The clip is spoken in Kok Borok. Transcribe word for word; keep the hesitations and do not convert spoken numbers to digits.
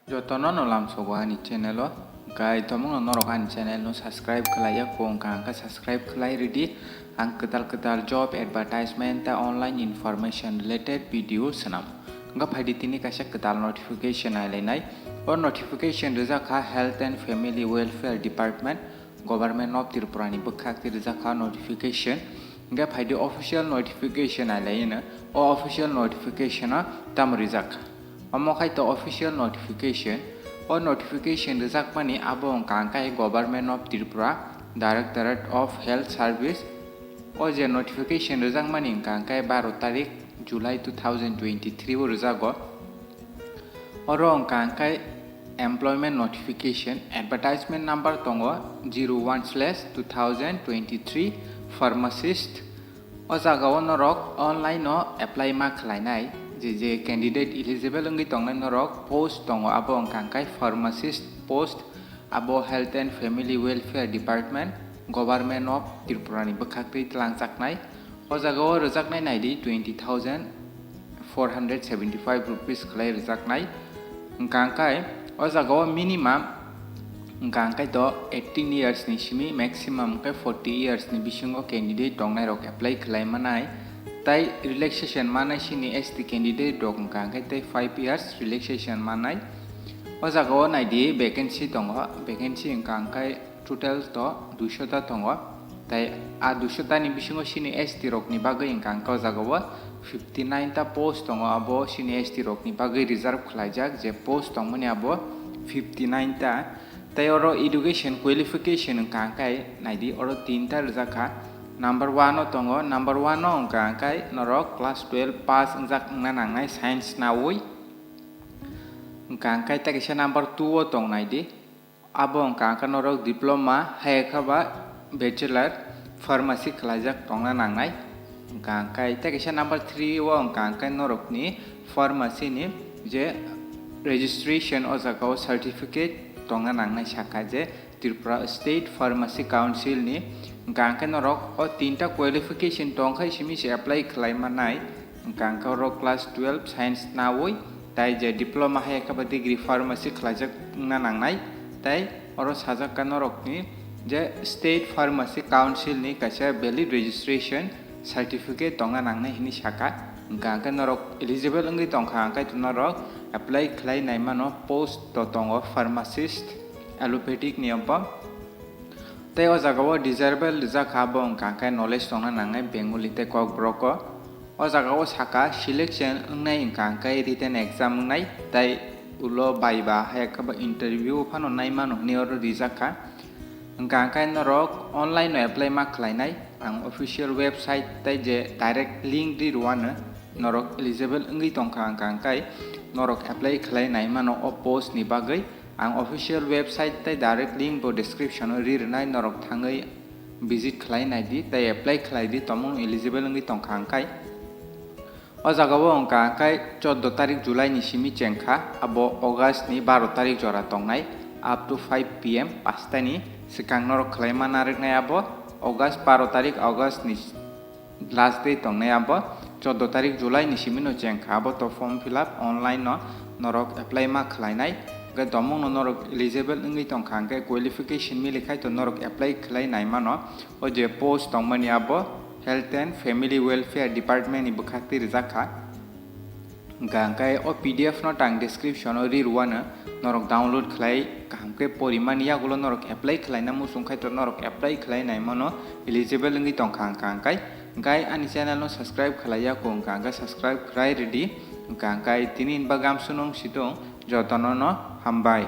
Jotono no lamsogo ani channel o. Gai tomungno norok ani channel no subscribe khlaiya kho wngkha, hwnkhai subscribe khlai rwdi. Ang kwtal kwtal job advertisement ta online information related video swnam. Hwnkhai phaidi tini kaisa kwtal notification nailainai. O notification rijak kha Health and Family Welfare Department, Government of Tripura ni bwkhak twi rijak kha notification. Hwnkhe phaidi official notification nailaino. O official notification o tamo rijak kha? Omo khai to official notification. O notification rijakmani abo wngkha hwnkhe Government of Tripura, Directorate of Health Service. O je notification rijakmani wngkha hwnkhe baro tarik July two thousand twenty-three o rijago. Oro wngkha hwnkhe employment notification, advertisement number tongo zero one slash two thousand twenty-three pharmacist. O jagao norok online o apply ma khlainai, je je candidate eligible wngwi tongnai norok post tongo, abo wngkha hwnkhe pharmacist post, abo Health and Family Welfare Department, Government of Tripura ni bwkhak twi twlangjaknai. O jagao rwjaknai naidi twenty thousand four hundred seventy five rupees khlai rwjaknai. Hwnkha hwnkhe o jagao minimum hwnkha hwnkhe to eighteen years ni simi, maximum hwnkhe forty years ni bisingo candidate tongnai rok apply khlai manai. Tai relaxation manai sini S T candidate rok hwnkha hwnkhe tei five years relaxation manai. O jagao naidi vacancy tongo, vacancy hwnkha hwnkhe total to duiso ta tongo. Tai a duiso ta ni bisingo sini S T rok ni bagwi hwnkha hwnkhe o jagao fifty nine ta post tongo, abo sini S T rok ni bagwi reserve khlaijak, je post tongmani abo fifty nine ta. Tai oro education qualification hwnkha hwnkhe naidi oro tinta rijak kha. Number one o tongo, number one o hwnkha hwnkhe norok class twelve pass wngjak wngna nangnai science nawi. Hwnkha hwnkhe tei kaisa number two o tong naidi. Abo hwnkha hwnkhe norok diploma, hai khe ba bachelor pharmacy khlaijak tongna nangnai. Hwnkha hwnkhe tei kaisa number three o hwnkha hwnkhe norokni pharmacy ni je registration, o jagao certificate tongna nangnai, sakha je Tripura State Pharmacy Council ni. Hwnkha hwnkhe norok o tinta qualification tongkhai simi se apply khlai manai. Hwnkha hwnkhe oro class twelve science nawi, tai je diploma hai khe ba degree pharmacy khlaijak wngna nangnai. Tai oro sajak kha norokni je State Pharmacy Council ni kaisa valid registration certificate tongna nangnai hinwi sakha. Hwnkha hwnkhe norok eligible wngwi tongkha, hwnkhe to norok apply khlai naimano post to tongo pharmacist, allopathic ni abo. Tei o jagao desirable rijak kha, abo hwnkha hwnkhe knowledge tongna nangnai Bengali tei Kokborok o. O jagao sakha selection wngnai hwnkha hwnkhe written exam wngnai, tei ulo viva hai khe ba interview phano naimano hinwi oro rijak kha. Hwnkha hwnkhe norok online no apply ma khlainai, ang official website tei je direct link ri rwano, norok eligible wngwi tongkha hwnkha hwnkhe norok apply khlai naimano o post ni bagwi. Ang official website tei direct link bo description o ri rwnai, norok thangwi visit khlai naidi tei apply khlai di, tomung eligible wngwi tongkha hwnkhe. O jagao hwnkha hwnkhe chordo tarik July ni simi chengkha, abo August ni baro tarik jora tongnai, up to five P M, paanch ta ni swkang norok khlai ma narwknai abo August, baro tarik August ni last day tongnai abo chordo tarik July ni simi no chengkha, abo to form fill up online no norok apply ma khlainai. Hwnkhe tomung no norok eligible wngwi tongkha, hwnkhe qualification mili khai to norok apply khlai naimano. O je post tongmani abo Health and Family Welfare Department ni bwkhak twi rijak kha. Hwnkha hwnkhe o P D F no tang description o ri rwano, norok download khlai kaham khe porimani yagulo norok apply khlaina muchung khai to norok apply khlai naimano eligible wngwi tongkha hwnkha hwnkhe. Hwnkhe ani channel no subscribe khlai ya kho hwnkha hwnkhe subscribe khlai rwdi. Hwnkha hwnkhe tini ni bagwi amsonong situng, jotono no hambai.